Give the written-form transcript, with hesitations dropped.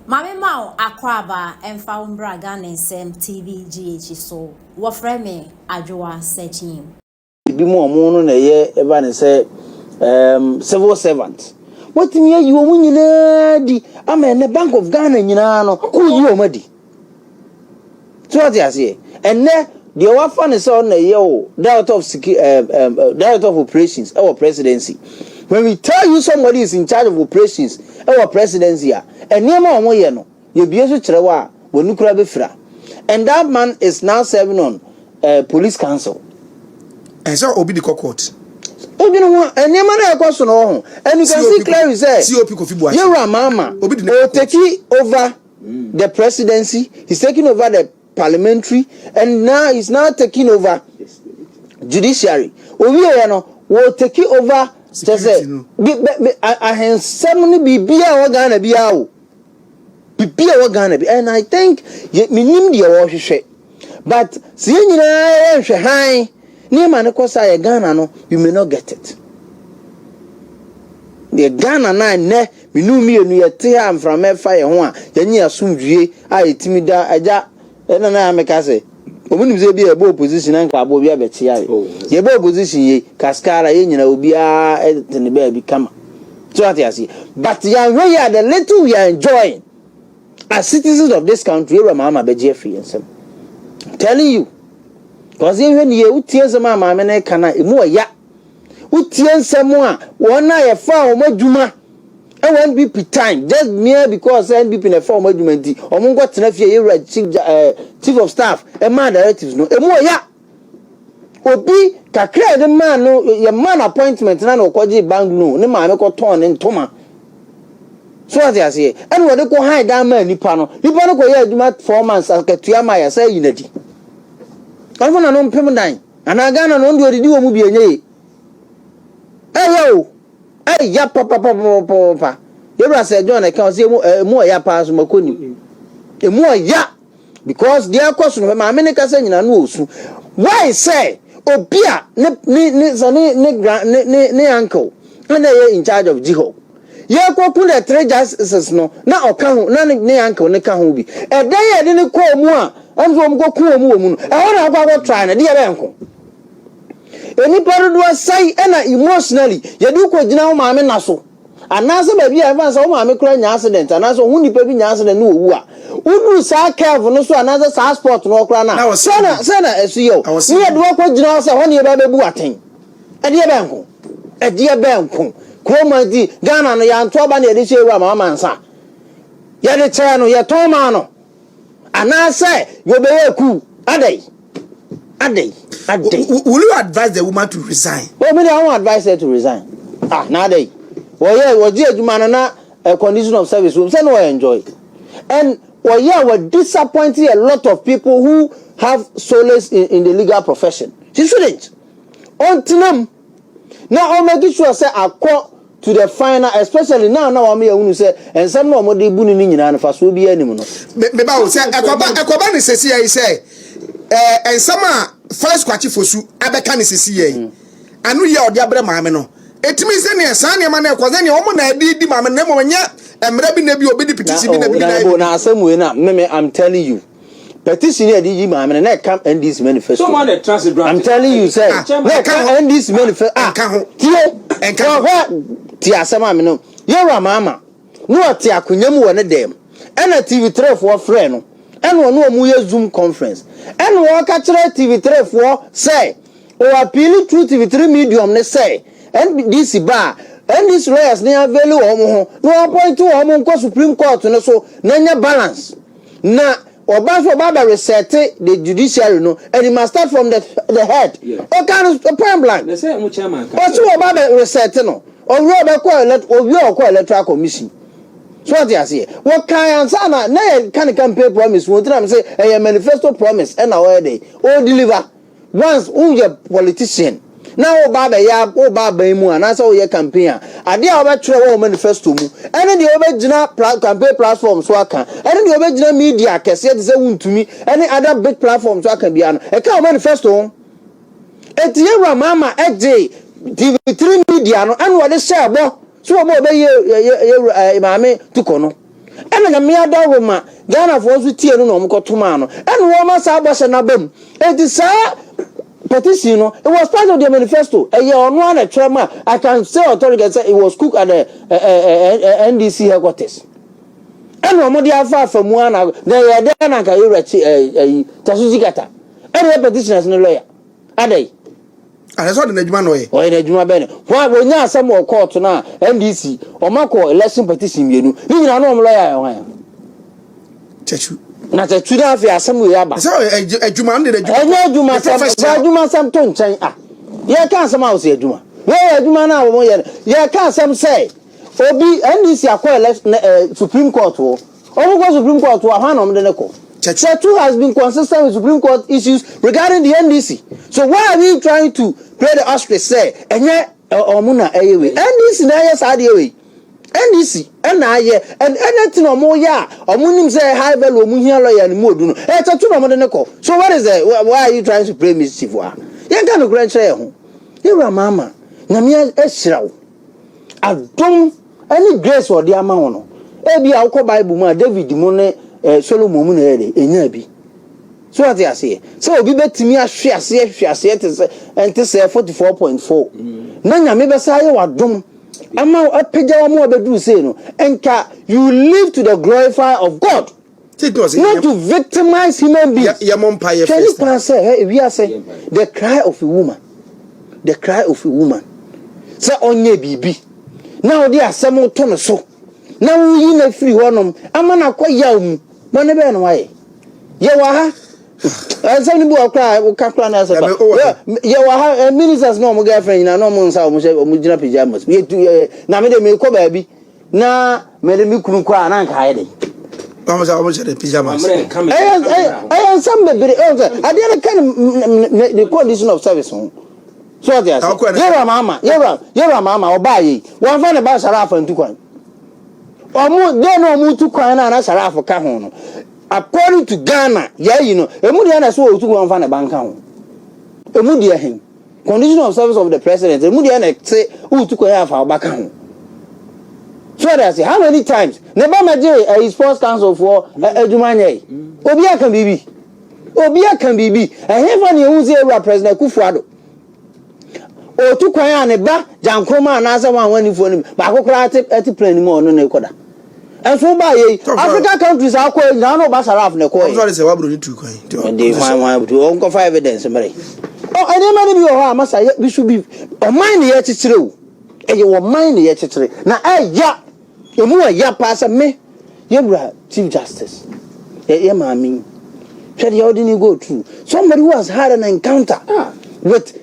Maame ma wo akwaaba mfa wo mbra Ghana Nsɛm TV GH so. Wɔfrɛ me Adwoa Sekyim. Ebi mu ɔmo no na ɛyɛ ɛba ne sɛ civil servant wɔtumi ayi wɔn nyinaa di ama ɛnɛ Bank of Ghana nyinaa no woyi wɔn adi. So wɔte aseɛ? Ɛnɛ deɛ wafa ne sɛ ɔna ɛyɛ o director of secu director of operations ɛwɔ presidency. When we tell you somebody is in charge of operations ɛwɔ presidency a, nneɛma a wɔn yɛ no yɛbie so kyerɛ wɔ a wɔn kura bɛfira, and that man is now serving on police council. Ɛsɛ obi di kɔ court. Obi no ho nneɛma no ɛkɔ so no wɔ ho, and you can see clearly sɛ COP Kofi Buakye. Yewura Mahama Obi di ne o kɔ court. Take over the presidency, he's taking over the parliamentary, and now he's now taking over judiciary. Owie yɛ no wɔ take over kyɛ Security sɛ no. bi bɛ bɛ ahensɛm no biribiara a ɛwɔ Ghana biara o, biribiara a ɛwɔ Ghana bi, and I think yɛ minim deɛ wɔrehwehwɛ, but sɛ yɛn nyinaa yɛnhwɛ han nneɛma no kɔ saa yɛ Ghana no, you may not get it. Yɛ Ghana na nnɛ menu mmienu yɛte a mframa ɛfa yɛn ho a yɛnye asomdwie a yɛtumi da agya ɛna na meka sɛ ɔmo nim sɛ bi yɛbɔ opposition na nka aboɔ bi abɛkye ayɛ. Yɛbɔ opposition yi kaskara, yɛn nyina obiara ɛte ne baabi kama so ate aseɛ, but yɛanhwɛ yi a, the little we are enjoying as citizens of this country, ewura Mahama bɛgye afiri yɛn nsam. I'm telling you, because yɛhwɛ ne yɛ wotie nsɛm a maame no ka na emu ɔya, wotie nsɛm a wɔn a yɛfa wɔn adwuma ɛwɔ NPP time, just mere because NPP na ɛfa wɔn adwuma nti wɔn nkɔ tena fie, yɛwura chief of staff ɛmaa directives no emu ɔya. Obi kakra yɛde maa no, yɛ maa no appointment na ɔkɔgye bank loan, ne maame kɔ tɔn ne ntoma so ɔte aseɛ, ɛna wɔde kɔ han dan maa nipa no kɔ yɛ adwuma 4 months, akatua maa yɛ sɛ yi n'adi ɔno na no mpem dan anaa Ghana no ɔno deɛ ɔdidi wɔ mu bi enye yie. Ɛyɛ o, ɛyɛ papapapapapa. Yɛwura sɛ John ɛka ɔsɛ emu ɔya paa so mako nim emu ɔya, because deɛ ɛkɔ so no, maame ne kasa nyinaa no osu. Why sɛ obi a ne sɛ ne ne grand ne uncle ɛna ɛyɛ in charge of GIHOC, yɛkɔ kun the three justices no na ɔka ho na ne uncle ne ka ho bi, ɛdan yɛ de ne kɔɔ mu a ɛnso wɔn kɔ kun wɔn wɔ mu no, ɛhɔ na akɔ try no deɛ bɛn ko nipa dodoɔ sɛn ɛna emotionally yɛde kɔ gyina wo maame na so, anaasɛ baabi a ɛfa sɛ wo maame kora nya accident anaasɛ ɔho nipa bi nya accident ne wɔwu a, woduru saa curve no so anaasɛ saa spot no ɔkora no Na a wɔ sɛna ɛso yɛ o Na wɔ ne yɛde wɔkɔ gyina hɔ sɛ hɔ ne yɛbɛ bɛbu atɛn. Ɛdeɛ bɛn ko, ɛdeɛ bɛn ko kuroma nti Ghana no yɛanto aba ne yɛde hyɛ ewura ma ama nsa yɛde kyerɛ no, yɛtɔn maa no anaasɛ yɛbɛyɛ ku adɛn adɛn adɛn? Will you advise the woman to resign? Well, me, I won't advise her to resign. Ah, na adɛn? Wɔyɛ wɔgye adwuma no na condition of service wɔm sɛ no wɔyɛ enjoy, and wɔyɛ wɔ disappointing a lot of people who have solace in the legal profession. She shouldn't. Ɔntenam na ɔmake sure sɛ akɔ to the final, especially now na wɔn yɛ hunu sɛ nsɛm na wɔn de bu ne nyinaa no fa so obi anim no. Meba o, sɛ ɛkɔba ne sɛsi yɛ yi sɛ nsɛm a Felix Kwakye Fosu abɛka ne sɛsi yɛ yi ano yɛ ɔde abrɛ maame no, etimi sɛ nea saa nneɛma no ɛkɔ sɛ nea wɔn na ɛde di maame no, na mmom nyɛ mmerɛ bi na bi obi di petition bi na bi na na na asɛm wei na meme, I'm telling you, petition yɛ de yi maame no na ɛka NDC manifesto. Someone that trusts the I'm telling you sɛ Ah, na ɛnka ɛka ho. NDC manifesto, ah. Ɛnka ho. Tie. Ɛnka ho. Wɔhwɛ tie asɛm a me no yɛwura maama na ɔte akonnwa mu wɔ ne dɛm, ɛna TV3 foɔ frɛ no, ɛna ɔno ɔmo yɛ Zoom conference, ɛna wɔka kyerɛ TV3 foɔ sɛ ɔwɔ appeal through TV3 medium ne sɛ NDC ba a, NDC lawyers ne avail wɔn ho na wɔn appoint wɔn nkɔ Supreme Court no so na nyɛ balance, na ɔba so ɔba bɛ reset the judiciary no, and it must start from the head. Ɔka no point blank. Na sɛ mo chairman ka. Ɔsi ɔba bɛ reset no, ɔwie ɔbɛkɔ elect, ɔwie ɔkɔ Electoral Commission so ɔte aseɛ. Wɔkan ansa na yɛ ka ne campaign promise wɔn ti na mi sɛ ɛyɛ manifesto promise, ɛna ɔyɛ de ɔ deliver. Once woyɛ politician na woba abɛyɛ, woba aban mu anaasɛ woyɛ campaign a, adeɛ a wɔbɛtwerɛ wɔ manifesto mu ɛne deɛ wɔbɛgyina campaign platform so aka, ɛne deɛ wɔbɛgyina media kɛseɛ te sɛ Wontumi ɛne other big platform so aka biara no, ɛka wɔ manifesto ho. Eti yɛwura Maama ɛgye TV3 media no ɛna wɔde hyɛ ɛbɔ so wɔn a wɔbɛyɛ yɛ yɛwura maame tukɔ no. Ɛna Nyame adaworo ma Ghanafoɔ nso tie no na wɔn kɔ tomaa no. Ɛna wɔn ma saa bɔhyɛ no aba mu. Enti saa petition no, it was part of their manifesto. Ɛyɛ ɔno ara na ɛtwerɛ ma. I can say authority sɛ it was cooked at the eh, eh, eh, NDC headquarters. Ɛna wɔn de afa afa mu ara na na ɛyɛ dɛn na nka yɛwura kyi ɛyi ɛyi Tasu Zikata. Ɛna yɛ petitioners no lawyer. Adɛn? Anɛ sɛ ɔde n'adwuma na ɔyɛ. Ɔyɛ n'adwuma bɛn? Hwan wɔnya asɛm wɔ court no a NDC wɔn akɔ election petition mmienu ne nyinaa no wɔn lawyer yɛ hwan? Kyakyu. Na kyakyu na afei asɛm wei aba. Sɛ ɔyɛ adwuma no de n'adwuma. Ɛnyɛ adwuma sɛm fa adwuma sɛm to nkyɛn a yɛka asɛm a wɔsɛ adwuma wei yɛ adwuma no a wɔn yɛ no yɛka asɛm sɛ obi NDC akɔ election eh, Supreme Court hɔ. Wɔn kɔ Supreme Court a, hwan na wɔn de no kɔ? Tsatsu has been consistent with Supreme Court issues regarding the NDC. So why are we trying to play the ostrich sɛ ɛnyɛ wɔn na ɛyɛ wei? NDC na ɛyɛ saa adeɛ wei. NDC ɛna ayɛ and anything wɔn yɛ a wɔn nim sɛ high value wɔn hia lawyer no mu odu no ɛyɛ Tsatsu na wɔn de no kɔ. So what is the why are you trying to play mischief wɔ ha? Yɛn ka nokorɛ nkyerɛ yɛn ho. Yɛwura maama, Nyame ahyira wo. Adom ne grace a ɔde ama wo no, ebia wokɔ Bible mu a, David mu ne eh, Solomon mu na ɛyɛ dɛ, ɛnyaa bi. So ate aseɛ? Sɛ obi bɛtumi ahwe aseɛ hwe aseɛ te sɛ ɛnte sɛ 44.4 na Nyame bɛsa ayɛ w'adom ama apagya wɔn a bɛduru sei no, nka you live to the glorify of God. Not to victimize human beings. Hwɛ ne kwan sɛ hɛ ewiase the cry of a woman the cry of a woman sɛ ɔnyɛ biribi na ɔde asɛm to no so na woyi no afiri hɔnom ama no akɔ yaw mu bɔne bɛyɛ no wayɛ yɛwɔ ha nsɛm no bi wɔ koraa woka koraa na asɛ ba yɛwɔ ha ministers na wɔn girlfriend nyinaa na wɔn nsa wɔn hyɛ wɔn gyina pajamas yɛtu yɛ na me de mekɔ baabi Na mede me kunu kɔ a, na anka ayɛ den. Wɔn sɛ wɔn hyɛ de pyjamas. Ɛyɛ ɛyɛ nsɛm bebree ɛwɔ sɛ adeɛ no ka ne ne condition of service ho. So ɔte ase. Yɛwura maama yɛwura yɛwura maama ɔbaa yei wɔn fa ne ba Sharaf ntu kwan. Wɔn den na wɔn tu kwan na na Sharaf ka ho no. According to Ghana yɛayi no emu deɛ na ɛsɛ wɔtu kwan fa ne ba nka ho. Emu deɛ hen. Condition of service of the president emu deɛ na ɛte wotu kwan afa ɔba ka ho so ɔde ase how many times ne ba ma gye ɛyi sports council foɔ adwuma nyɛ yi obi aka biribi obi aka biribi ɛhefa ne ehu sɛ ewura President Akufo-Addo otu kwan a ne ba gyankroma anaasɛ wɔn a wɔn anifoɔ no baako koraa te ɛte plane mu a ɔno na ekɔda. Ɛnso wo baa yei Africa countries a wokɔ yɛ nyinaa na ɔba Saraf na ɛkɔɔ yɛ. Ɔmo sɛ waburo ne tu kwan. Ɛnde hwan hwan tu ɔnkɔ fa evidence mmere. Ɔ nneɛma no bi wɔ hɔ a masa yɛ bi so bi ɔman ne yɛ kyekyere o. Ɛyɛ ɔman ne yɛ kyekyere na ɛya emu ɛya paa sɛ me yɛ wura Chief Justice yɛ yɛ maame yi hwɛ deɛ ɔde ne go through somebody who has had an encounter with.